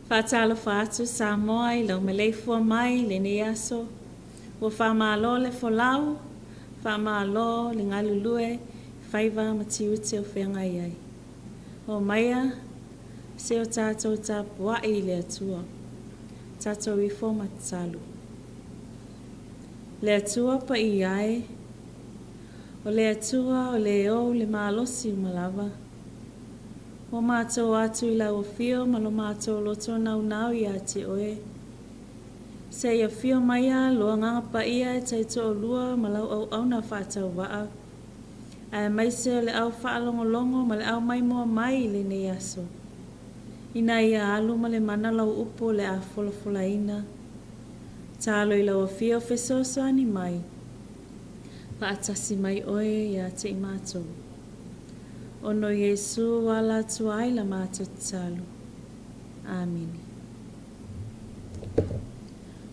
Faatalofa atu Samoa i lau maleifua mai i lenei aso. Ua faamalo le folau, faamalo le galulue i faiva ma tiute o feagai ai. Omaia se o tatou tapuai i le Atua. Tatou ifo ma tatalo. Le Atua paia e, o le Atua o le ou le malosi uma lava. Ua matou atu i lau afio ma lo matou loto naunau iā te oe. Se i afio maia lo Agaga Paia e taitoalua ma lau auauna faatauvaa, aemaise o le au faalogologo ma le au maimoa mai i lenei aso. Ina ia alu ma le mana lau upu o le a folafolaina. Talo i lau afio fesoasoani mai, faatasi mai oe iā te i matou. Ona o Iesu ua ala atu ai la matou tatalo. Amene.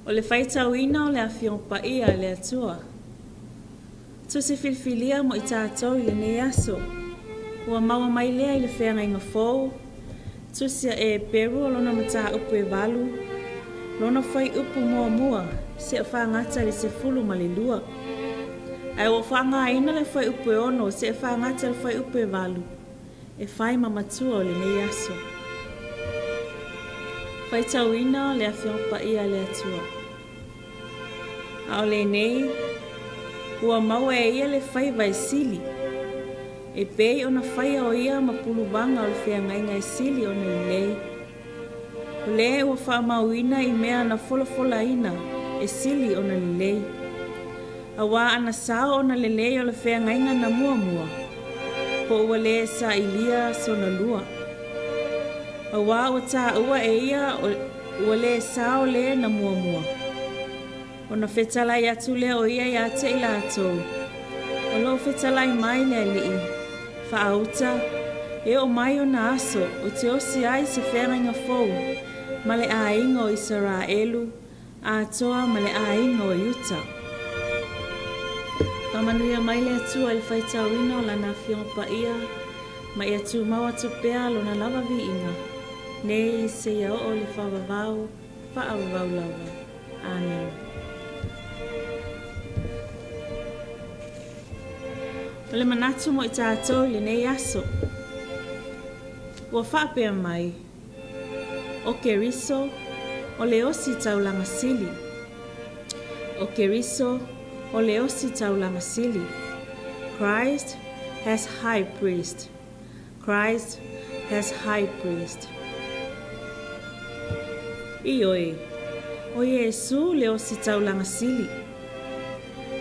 O le faitauina o le Afioga Paia a le Atua. Tusi filifilia mo i tatou i lenei aso. Ua maua mai lea i le Feagaiga Fou, Tusi a Eperu o lona mataupu e valu, lona fuaiupu muamua, seʻo fagata i le 12. Ae ua faaaogaina le fuaiupu e ono seʻo fagata i le fuaiupu e valu, e fai ma matua o lenei aso. Faitauina le Afioga Paia a le Atua. A o lenei, ua maua e ia le faiva e sili, e pei ona faia o ia ma puluvaga o le feagaiga e sili ona lelei. O le ua faamauina i mea na folafolaina e sili ona lelei. Auā ana sao ona lelei o le feagaiga na muamua, po ua lē sailia sona lua. Auā ua tāua e ia ua lē sao lē na muamua. Ona fetalai atu lea o ia iā te i latou, O loo fetalai mai le Alii, faauta, e oo mai ona aso o te osi ai se feagaiga fou ma le aiga o Isaraelu atoa ma le aiga o Iuta. Faamanuia mai le Atua i le faitauina o Lana Afioga Paia ma ia tumau atu pea Lona lava viiga, nei seia oo le faavavau faavavau lava. Amene. O le manatu mo i tatou i lenei aso, ua faapea mai, O Keriso, o le osi taulaga sili. O Keriso, o le osi taulaga sili. Christ has high priest. Christ has high priest. Ioe, o Iesū le osi taulaga sili.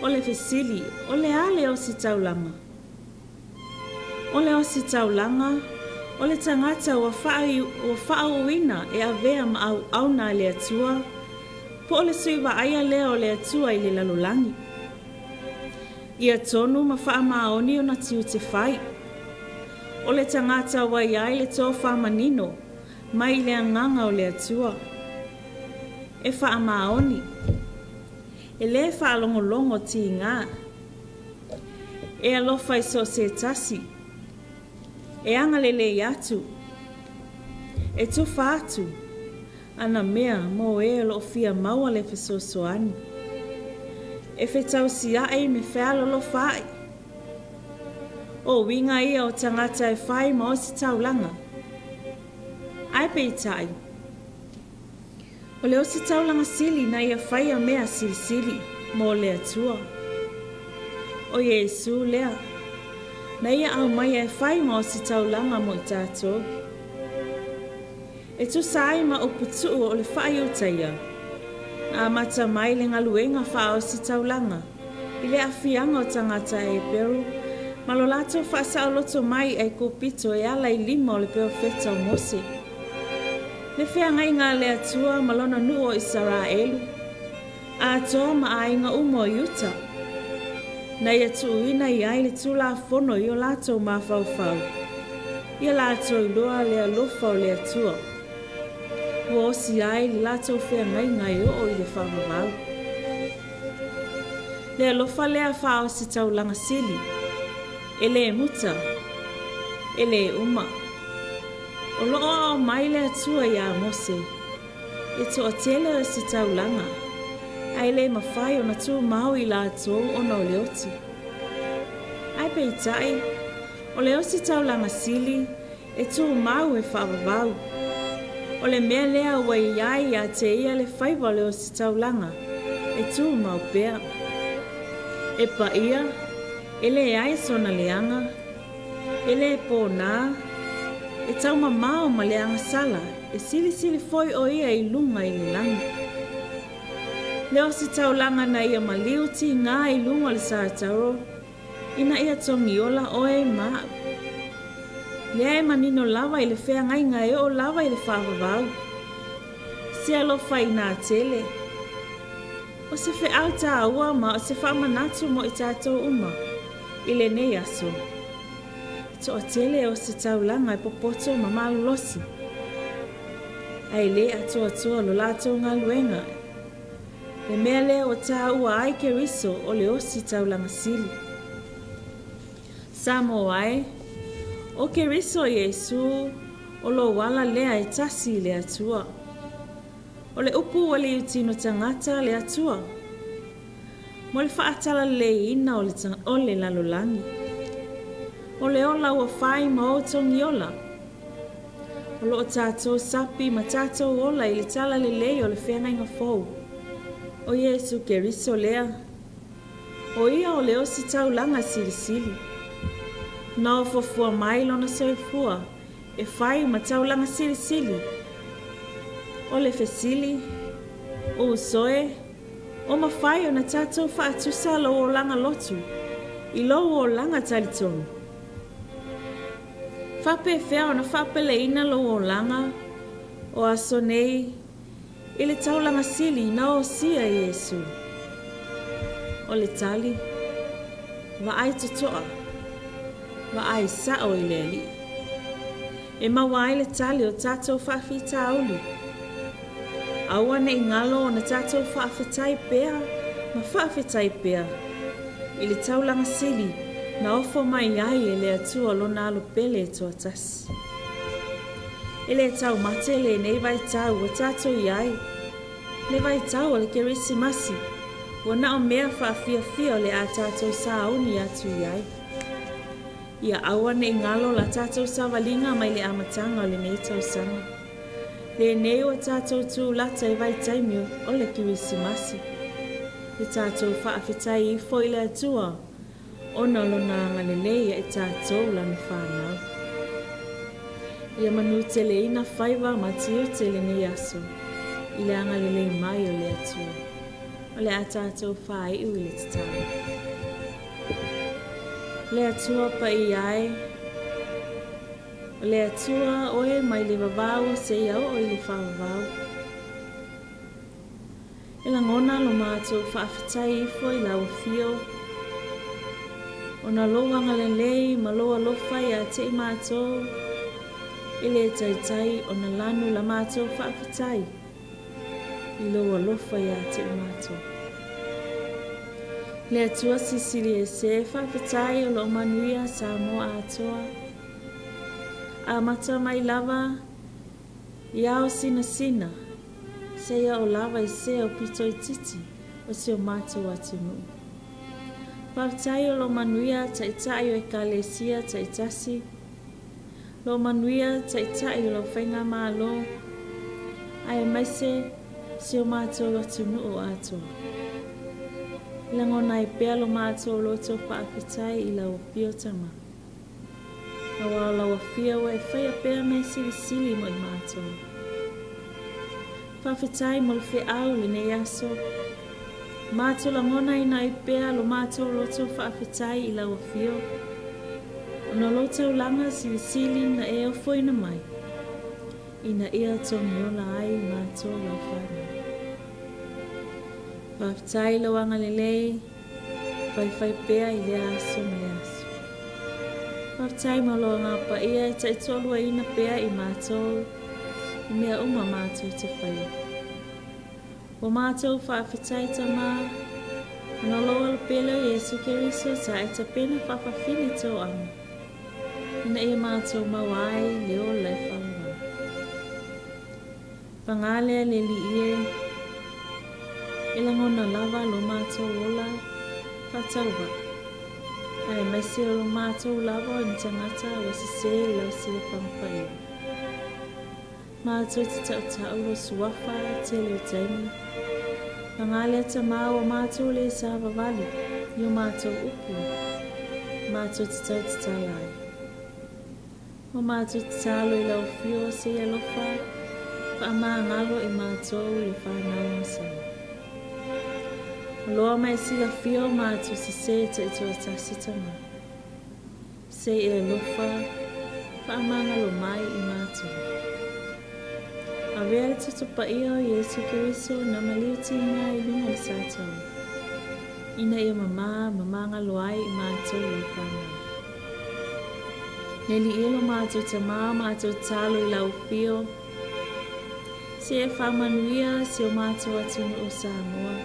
O le fesili, o le a le osi taulaga? O le ositaulaga, o le tagata ua faaauauina e avea ma auauna a le Atua, po o le sui vaaia lea o le Atua i le lalolagi. Ia tonu ma faamaoni ona tiute fai. O le tagata ua i ai le tofa manino mai i le agaga o le Atua. E faamaoni. E lē faalogologo tiga. E alofa i so o se tasi. E agalelei atu. E tufa atu ana mea mō ē o lo o fia maua le fesoasoani. E fetausiaʻi me fealolofaʻi. O uiga ia o tagata e whai ma ositaulaga. Ae peitai. O le ositaulaga sili na ia whaia mea silisili mō le Atua. O Iesū lea, na ia aumaia e whai ma ositaulaga mo i tātou. E tusa ai ma upu tuu o le whaaiuta ia, na amata mai le galuega faaositaulaga i le aafiaga o tagata Heperu ma lo latou faasaoloto mai i Aikupito e ala i lima o le perofeta o Mose. Le feagaiga a le Atua ma lona nuu o Isaraelu, atoa ma aiga uma o Iuta, na ia tuuina i ai le Tulafono i o latou mafaufau, ia latou iloa le alofa o le Atua, ua osi ai le latou feagaiga e oo i le faavavau. Le alofa lea faaositaulaga sili, e lē muta, e lē uma. O lo o aao mai le Atua iā Mose. E toatele o ositaulaga, ae le mafai ona tumau i latou ona o le oti. Ae peitai, o le ositaulaga sili e tumau e faavavau. O le mea lea ua i ai ia te ia le faiva o le ositaulaga e tumau pea. E paia, e leai sona leaga, E le pōnā, e taumamao ma le agasala, e silisili foi ʻo ia i luga i le lagi. Le ositaulaga na ia maliu tigā i luga o le Satauro, ina ia togiola ʻoe ma aʻu. Lea e manino lava i le feagaiga e oo lava i le faavavau. Se alofa inā tele. O se feau tāua ma o se faamanatu mo i tātou uma i lenei aso. E toatele o se taulaga e popoto ma malolosi, ae le atoatoa lo latou galuega. Le mea lea ua tāua ai Keriso o le osi taulaga sili. Samoa e, o Keriso Iesu o lou ala lea e tasi i le Atua. O le upu ua liutino tagata le Atua mo le faatalaleiina o le lalolagi. O le ola ua fai ma ou togiola. O lo o tatou sapi ma tatou ola i le talalelei o le feagaiga fou, o Iesu Keriso lea. O ia o le ositaulaga silisili. Na ofofoa mai lona soifua E fai ma taulaga silisili. O le fesili, Uso e, o mafai ona tatou faatusa lou olaga lotu i lou olaga talitonu? Faapefea ona faapeleina lou olaga o aso nei I le taulaga sili na osia e Iesu. O le tali, Vaai totoa, vaai sao i le Alii. E maua ai le tali o tatou faafitauli. Aua ne i galo ona tatou faafetai pea ma faafetai pea i le taulaga sili na ofo mai ai e le Atua Lona Alo pele e toatasi. E le taumate lenei vaitau ua tatou i ai, le vaitau o le Kerisimasi, ua na o mea faafiafia o le a tatou sauni atu i ai. Ia aua ne i galo la tatou savaliga mai le amataga o lenei tausaga. Lenei ua tatou tulata i vaitaimi o le Kerisimasi. Le tatou faafetai ifo i le Atua ona o Lona agalelei ia i tatou Lana fanau. Ia manuteleina faiva ma tiute lenei aso i le agalelei mai o le Atua. O le a tatou faaiu i le tatalo. Le Atua paia e, o le Atua oe mai le vavau seia oo i le faavavau. E lagona lo matou faafetai ifo i lau afio, ona lou agalelei ma lou alofa ia te i matou, e le taitai ona lanu la matou faafetai i lou alofa ia te i matou. Le Atua Silisili Ese, faafetai o loo manuia Samoa atoa. Amata mai lava I ao sinasina, seia o lava i sea o pito itiiti o si o matou atunuu. Faafetai o lo manuia Taitai o Ekalesia taitasi, lo manuia Taitai o lau Faigamalo, aemaise si o matou atunuu atoa. E lagona ai pea lo matou loto faafetai i lau afio Tama. Aua o lau afio ua e faia pea mea silisili mo i matou. Faafetai mo le feau i lenei aso. Matou lagonaina ai pea lo matou loto faafetai i lau afio, ona o lou taulaga silisili na e ofoina mai, ina ia togiola ai matou lau fanau. Faafetai i lou agalelei, faifai pea i lea aso ma lea aso. Faafetai mo lou Agaga Paia e taitoaluaina pea i matou i mea uma matou te faia. Ua matou faafetai Tama, ona o lou Alo Pele o Iesu Keriso sa e tapena faafafine toaga, ina ia matou maua ai le ola e faavavau. Paga lea le Alii e, e lagona lava lo matou ola faatauvaa, aemaise o lo matou lava o ni tagata ua sese i lau silafaga paia. Matou te tautau lo suafa tele o taimi. Paga lea Tama ua matou le savavali i o matou upu, matou te tau tatala ai. Ua matou tatalo i lau Afio se i alofa faamagalo i matou le fanau agasala. Oloa ma e silafia o matou sese taitoatasi Tama. Se i e alofa faamagalo mai i matou. Avea le Toto Paia o Iesu Keriso na maliu tiga i luga o le sataua, ina ia mamā ma magalo ai i matou lau fanau. Le Alii e lo matou Tama, matou tatalo i lau afio, se e faamanuia si o matou atunuu o Samoa.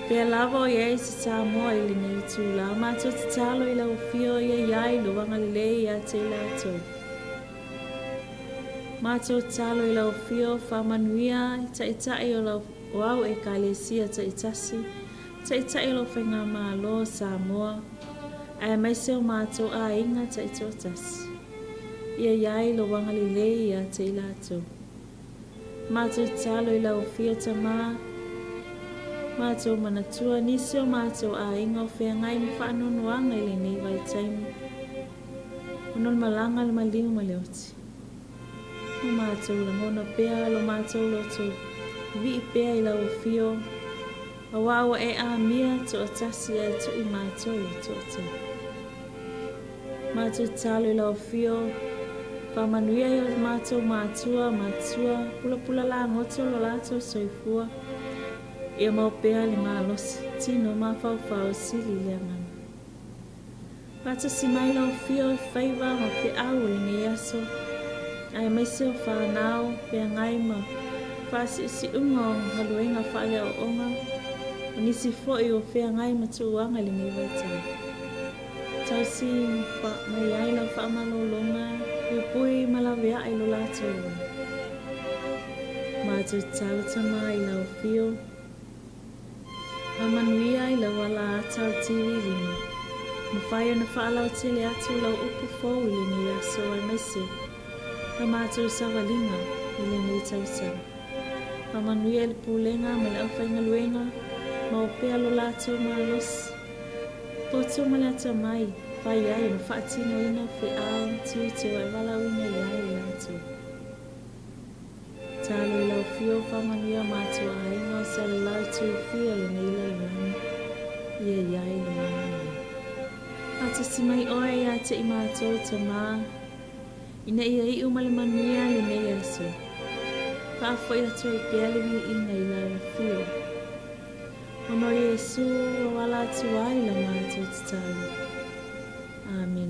Pea lava o i ai se Samoa i lenei itula, matou tatalo i lau afio ia i ai lou agalelei ia te i latou. Matou tatalo i lau afio faamanuia i taitai o lau o au Ekalesia taitasi, taitai o lau Faigamalo o Samoa, aemaise o matou aiga taitoatasi. Ia i ai lou agalelei ia te i latou. Matou tatalo i lau Afio Tama, matou manatua nisi o matou aiga o feagai ma faanoanoaga i lenei vaitaimi, ona o le malaga a le maliu ma le oti. Ua matou lagona pea lo matou loto vii pea i lau Afio, Aua ua e amia toatasi ae tuu matou i toatele. Matou tatalo i lau Afio, faamanuia i o matou matua, matua, pulapula lagoto lo latou soifua, ia mau pea le malosi, tino mafaufau sili i le agaga. Faatasi mai lau Afio i faiva ma feau o lenei aso, aemaise o fanau, feagai ma faasiusiuga o galuega faaleaoaoga, o nisi foi ua feagai ma tuuaga i lenei vaitau. Tausi mai ai lau faamalologa, puipui ma laveai lo latou ola. Matou tatalo Tama i lau Afio. Faamanuia i lau ala ata o TV5. Mafai ona faalautele atu lau upu fou i lenei aso aemaise la matou savaliga i lenei tausaga. Faamanuia i le pulega ma le aufaigaluega, maua pea lo latou malosi, poto ma le atamai, fai ai ma faatinoina feau tiute ua e valaauina i ai i latou. Talo i lau Afio faamanuia matou aiga o Salelau Tuifia lenei lalolagi ia i ai lo agalelei. Faatasi mai oe ia te i matou Tama ina ia iu ma le manuia lenei aso. Faafoi atu ai pea le viiga i lau Afio. Ona o Iesu ua wala atu ai la matou tatalo. Amene.